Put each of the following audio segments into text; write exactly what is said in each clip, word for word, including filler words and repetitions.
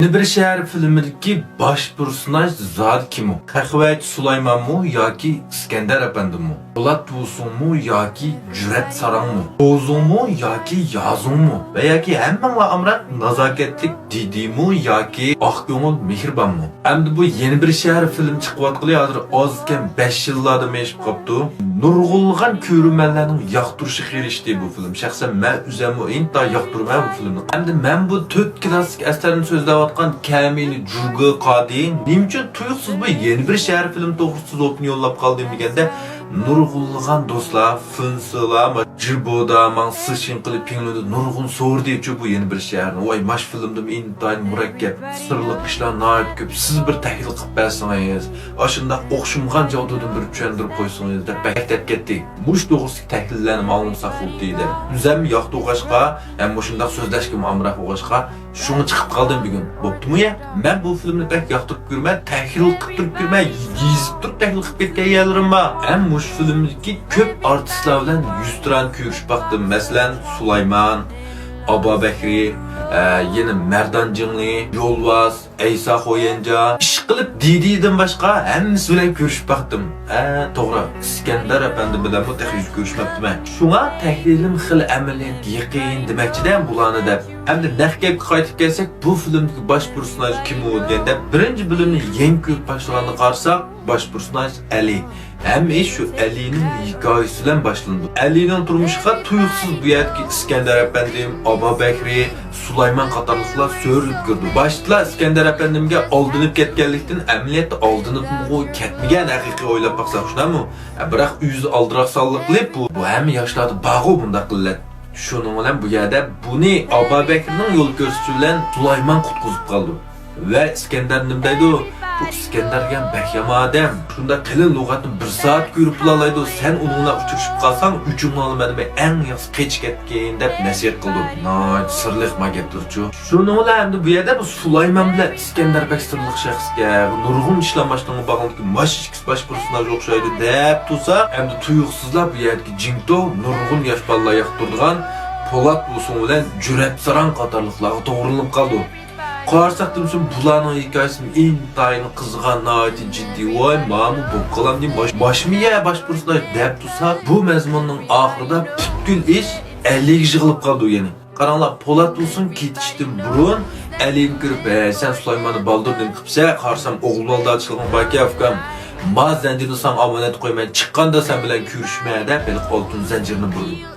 يەنە بىر شەھەر فىلىمىدىكى باش پېرسوناژ زادى كىم ئۇ؟ قەھۋەچى سۇلايمانمۇ ياكى ئىسكەندەر ئەپەندىمۇ؟ پولات تۇرسۇنمۇ ياكى جۈرئەت ساراڭمۇ؟ قوزۇڭمۇ ياكى يازۇڭمۇ؟ ۋە ياكى ھەممىڭلار ئامراق نازاكەتلىك دىدىمۇ ياكى ئاق كۆڭۈل مېھرىبانمۇ؟ ئەمدى بۇ يەنە بىر شەھەر فىلىم چىقىۋاتقىلى ھازىر ئاز كەم بەش يىللاردىن ئېشىپ قاپتۇ. نۇرغۇنلىغان كۆرۈرمەنلەرنىڭ ياقتۇرۇشىغا ئېرىشتى بۇ فىلىم. شەخسەن مەن ئۆزەممۇ ئىنتايىن ياقتۇرىمەن بۇ فىلىمنى. ئەمدى مەن بۇ تۆت كلاسسىك ئەسەرنى سۆزلەۋاتقان كەمىنە جۇگې قادى نېمە ئۈچۈن تۇيۇقسىز بۇ يەنە بىر شەھەر فىلىم توغرىسىدا زوپنى يوللاپ قالدىم دېگەندە، نۇرغۇنلىغان دوستلار، فىنسىلار، جىبودا، ماڭ سىشىن قىلىپ پىڭلىندا نۇرغۇن سورىدىچۇ بۇ يەنە بىر شەھەرنى. ۋاي، ماش فىلىمدىمۇ ئىنتايىن مۇرەككەپ، سىرلىق ئىشلار ناھايىتى كۆپ. سىز بىر تەھلىل قىلىپ بەرسىڭىز، ئاشۇنداق ئوخشىمىغان جاۋدىدىن بىر چۈشەندۈرۈپ قويسىڭىز دەپ بەك دەپ كەتتى. مۇشۇ توغرىسىدىكى تەھلىللەرنى ئاڭلىمىساق بولدى دەپ. ئۆزەم ياقتۇرغاچقا ھەم مۇشۇنداق سۆزلەشكىمۇ ئامراق بولغاچقا، شۇڭا چىقىپ قالدىم بۈگۈن. بوپتۇمۇ يا؟ مەن بۇ فىلىمنى بەك ياقتۇرۇپ كۆرمەن، تەھلىل قىلىپ تۇرۇپ كۆرمەن، يېزىپ تۇرۇپ تەھلىل قىلىپ كەتكەن يەرلىرىم بار. ھەم مۇشۇ فىلىمدىكى كۆپ ئارتىسلار بىلەن يۈزتۇرانە كۆرۈشۈپ باقتىم. مەسىلەن، سۇلايمان، ئابابەكرى، ئە، يەنە مەردان جىڭلى، يولۋاس، ئەيسا خويەنجا، ئىشقىلىپ دىدىدىن باشقا ھەممىسى بىلەن كۆرۈشۈپ باقتىم. ھە، توغرا، ئىسكەندەر ئەپەندى بىلەنمۇ تېخى يۈز كۆرۈشمەپتىمەن. شۇڭا تەھلىلىم خېلى ئەمەلىيەتكە يېقىن دېمەكچىدە بۇلارنى دەپ. ئەمدى نەق گەپكە قايتىپ كەلسەك، بۇ فىلىمدىكى باش پېرسوناژ كىم ئۇ دېگەندە، بىرىنچى بۆلۈمنى يېڭى كۆرۈپ باشلىغاندا قارىساق، باش پېرسوناژ ئەلى. ھەممە ئىش شۇ ئەلىنىڭ ھېكايىسى بىلەن باشلىنىدۇ. ئەلىنىڭ تۇرمۇشىغا تۇيۇقسىز بۇ يەردىكى ئىسكەندەر ئەپەندىم، ئابابەكرى، سۇلايمان قاتارلىقلار سۆرىلىپ كىرىدۇ. باشتىلا ئىسكەندەر ئەپەندىمگە ئالدىنىپ كەتكەنلىكتىن، ئەمەلىيەتتە ئالدىنىپمۇ كەتمىگەن، ھەقىقىي ئويلاپ باقساق، شۇنداقمۇ؟ بىراق ئۆزى ئالدىراقسانلىق قىلىپ، بۇ، بۇ ھەممە ياشلاردا بارغۇ بۇنداق ئىللەت. شۇنىڭ بىلەن بۇ يەردە بۇنى ئابابەكرىنىڭ يول كۆرسىتىشى بىلەن سۇلايمان قۇتقۇزۇپ قالىدۇ. ۋە ئىسكەندەر نېمە دەيدۇ؟ بۇ ئىسكەندەر دېگەن بەك يامان ئادەم. شۇنداق قېلىن لۇغەتنى بىر سائەت كۆرۈپ بولالايدۇ. سەن ئۇنىڭ بىلەن ئۇچرىشىپ قالساڭ، ئۆچۈڭنى ئالىمەن دېمەي، ئەڭ ياخشىسى قېچىپ كەتكىن دەپ نەسىھەت قىلىدۇ. ناھايىتى سىرلىق ما گەپلىرىچۇ. شۇنىڭ بىلەن ئەمدى بۇ يەردە بۇ سۇلايمان بىلەن ئىسكەندەر بەك سىرلىق شەخسكەن. نۇرغۇن ئىشلار باشلىنىپ بارغاندىكىن ماش باش پېرسوناژ ئوخشايدۇ دەپ تۇرسا، ئەمدى تۇيۇقسىزلا بۇ يەردىكى جىڭتو نۇرغۇن ياش بالىلار ياقتۇرىدىغان پولات تۇرسۇن بىلەن جۈرئەت ساراڭ قاتارلىقلارغا توغرىلىنىپ قالىدۇ. قارىساق دېمىسۇن، بۇلارنىڭ ھېكايىسىمۇ ئىنتايىن قىزىقىدۇ، ناھايىتى جىددىي. ۋاي، مانا بۇ بولۇپ قالامدۇ، ماش-، ماشمۇ يە باش پېرسوناژ دەپ تۇرسا، بۇ مەزمۇننىڭ ئاخىرىدا پۈتكۈل ئىش ئەلىگە يىغىلىپ قالىدۇ يەنە. قاراڭلار، پولات تۇرسۇن كېتىشتىن بۇرۇن ئەلىنى كۆرۈپ، ھەي، سەن سۇلايماننى بالدۇر نېمە قىپسەن؟ قارىسام، ئوغۇل بالىدارچىلىقىڭ باركەن، ئۇكام. ما زەنجىرنى ساڭا ئامانەت قويىمەن، چىققاندا سەن بىلەن كۆرۈشىمەن، دەپ ھېلىقى ئالتۇن زەنجىرنى بۇرىدۇ.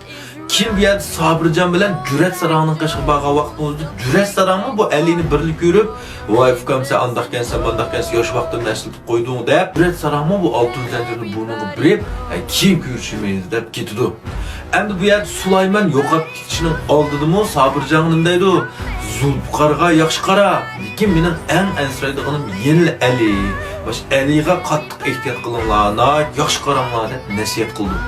كېيىن بۇ يەردە سابىرجان بىلەن جۈرئەت ساراڭنىڭ قېشىغا بارغان ۋاقتىمىزدا، جۈرئەت ساراڭمۇ بۇ ئەلىنى بىرلا كۆرۈپ، ۋاي، ئۇكام، سەن ئانداقكەنسەن، مانداقكەنسەن، ياش ۋاقتىمنى ئەسلىتىپ قويدۇڭ، دەپ، جۈرئەت ساراڭمۇ بۇ ئالتۇن زەنجىرنى بۇرنىغا بېرىپ، ھە، كېيىن كۆرۈشىمىز، دەپ كېتىدۇ. ئەمدى بۇ يەردە سۇلايمان يوقاپ كېتىشنىڭ ئالدىدىمۇ سابىرجانغا نېمە دەيدۇ؟ زۇلپىقارغا ياخشى قارا، لېكىن مېنىڭ ئەڭ ئەنسىرەيدىغىنىم يەنىلا ئەلى. ماش ئەلىغا قاتتىق ئېھتىيات قىلىڭلار، ناھايىتى ياخشى قاراڭلار، دەپ نەسىھەت قىلىدۇ.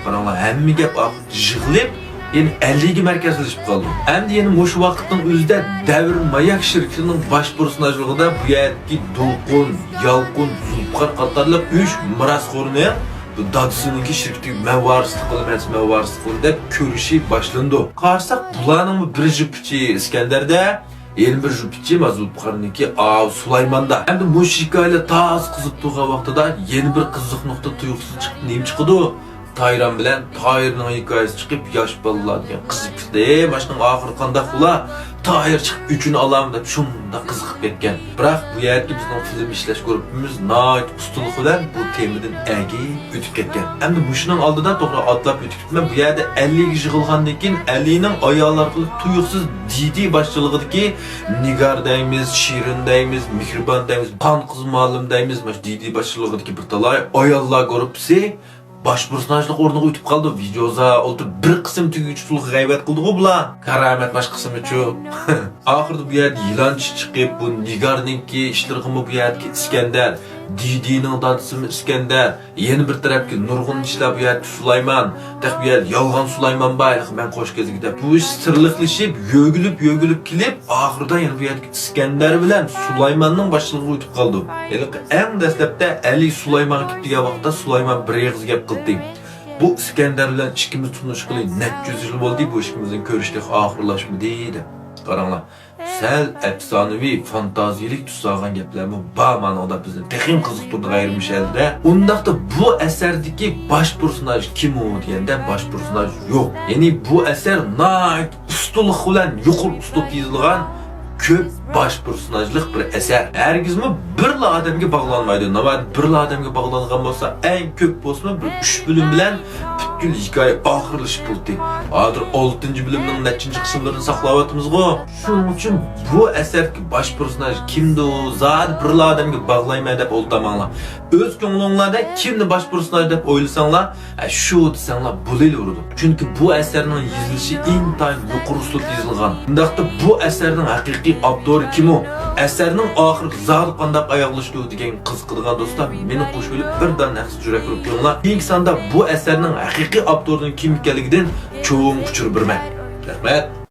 قاراڭلار، ھەممە گەپ ئاخىرىدا يىغىلىپ، يەنە ئەلىگە مەركەزلىشىپ قالىدۇ. ئەمدى يەنە مۇشۇ ۋاقىتنىڭ ئۆزىدە دەۋر ماياك شىركىتىنىڭ باش پېرسوناژلىقىدا بۇ يەردىكى دولقۇن، يالقۇن، زۇلپىقار قاتارلىق ئۈچ مىراسخورنىڭ بۇ دادىسىنىڭكى شىركىتىگە مەن ۋارىسلىق قىلىمەن، مەن ۋارىسلىق قىلىمەن دەپ كۆرۈشى باشلىنىدۇ. قارىساق، بۇلارنىڭمۇ بىر جۈپىچى ئىسكەندەردە، يەنە بىر جۈپىچى ما زۇلپىقارنىڭكى ئاۋۇ سۇلايماندا. ئەمدى مۇشۇ ھېكايىلەر تازا قىزىپ تۇرغان ۋاقتىدا يەنە بىر قىزىق نۇقتا تۇيۇقسىز چىقىپ نېمە چىقىدۇ؟ تايران بىلەن تاھىرنىڭ ھېكايىسى چىقىپ، ياش بالىلار دېگەن قىزىپ كېتىدۇ. ئەي، ماشۇنىڭ ئاخىرى قانداق بولا؟ تاھىر چىقىپ ئۆچىنى ئالامدۇ دەپ شۇنداق قىزىقىپ كەتكەن. بىراق بۇ يەردىكى بىزنىڭ فىلىم ئىشلەش گۇرۇپپىمىز ناھايىتى ئۇستىلىقى بىلەن بۇ تېمىدىن ئەگىپ ئۆتۈپ كەتكەن. ئەمدى مۇشۇنىڭ ئالدىدا توغرا ئاتلاپ ئۆتۈپ كېتىمەن. بۇ يەردە ئەللىگە يىغىلغاندىن كېيىن ئەلىنىڭ ئايالى ئارقىلىق تۇيۇقسىز دىدى باشچىلىقىدىكى نىگار دەيمىز، شېرىن دەيمىز، مېھرىبان دەيمىز، قان قىز مۇئەللىم دەيمىز، مانا شۇ دىدى باشچىلىقىدىكى بىر تالاي ئاياللار گۇرۇپپىسى باش پېرسوناژلىق ئورنىغا ئۆتۈپ قالدى. ۋىدېوزا ئولتۇرۇپ بىر قىسىم تۈگىگىچە تۇلغا غەيۋەت قىلدىغۇ بۇلار. كارامەت باش قىسمىچۇ. ئاخىرىدا بۇ يەردە يىلانچى چىقىپ، بۇ نىگارنىڭكى ئىشلىرىغىمۇ بۇ يەردىكى ئىسكەندەر، دىدىنىڭ دادىسىمۇ ئىسكەندەر، يەنە بىر تەرەپكە نۇرغۇن كىشىلەر بۇ يەردە سۇلايمان، تېخى بۇ يەردە يالغان سۇلايمان بار، ھېلىقى مەن قوش كېزىكى دەپ. بۇ ئىش سىرلىقلىشىپ، يۆگىلىپ، يۆگىلىپ كېلىپ، ئاخىرىدا يەنە بۇ يەردىكى ئىسكەندەر بىلەن سۇلايماننىڭ باشچىلىقىغا ئۆتۈپ قالدۇق. ھېلىقى ئەڭ دەسلەپتە ئەلى سۇلايمانغا كېلىپ دېگەن ۋاقىتتا سۇلايمان بىر ئېغىز گەپ قىلدى. بۇ ئىسكەندەر بىلەن ئىككىمىز تونۇشقىلى نەچچە يۈز يىل بولدى، بۇ ئىككىمىزنىڭ كۆرۈشى تېخى ئاخىرلاشمىدى، دەپ. قاراڭلار. سەل ئەپسانىۋى، فانتازىيىلىك تۈس ئالغان گەپلەرمۇ بار مانىڭدا بىزنى تېخىمۇ قىزىقتۇرىدىغان ئايرىم شەھەردە. ئۇنداقتا بۇ ئەسەردىكى باش پېرسوناژ كىم ئۇ دېگەندە، باش پېرسوناژ يوق. يەنى بۇ ئەسەر ناھايىتى ئۇستىلىق بىلەن يۇقىرى ئۇسلۇبتا يېزىلغان كۆپ باش پېرسوناژلىق بىر ئەسەر. ھەرگىزمۇ بىرلا ئادەمگە باغلانمايدۇ. ناۋادا بىرلا ئادەمگە باغلانغان بولسا، ئەڭ كۆپ بولسىمۇ بىر ئۈچ بۆلۈم بىلەن پۈتكۈل ھېكايە ئاخىرلىشىپ بولدى. ھازىر ئالتىنچى بۆلۈمنىڭ نەچچىنچى قىسىملىرىنى ساقلاۋاتىمىزغۇ؟ شۇنىڭ ئۈچۈن بۇ ئەسەردىكى باش پېرسوناژ كىمدۇ، زادى بىرلا ئادەمگە باغلايمەن دەپ ئولتۇرماڭلار. ئۆز كۆڭلۈڭلاردا كىمنى باش پېرسوناژ دەپ ئويلىساڭلار، ھە، شۇ دېسەڭلار بولۇۋېرىدۇ. چۈنكى بۇ ئەسەرنىڭ يېزىلىشى ئىنتايىن يۇقىرى ئۇسلۇبتا يېزىلغان. ئۇنداقتا بۇ ئەسەرنىڭ ھەقىقىي ئاپتورى كىم ئۇ؟ ئەسەرنىڭ ئاخىرى زادى قانداق ئاياغلىشىدۇ دېگەن قىزىقىدىغان دوستلار، مېنى قوشۇۋېلىپ بىر دانە ئەخسىز يۈرەك ئۇرۇپ قويۇڭلار. كېيىنكى ساندا بۇ ئەسەرنىڭ ھەقىقىي ئاپتورىنىڭ كىم ئىكەنلىكىدىن چوڭ ئۇچۇر بېرىمەن. رەھمەت.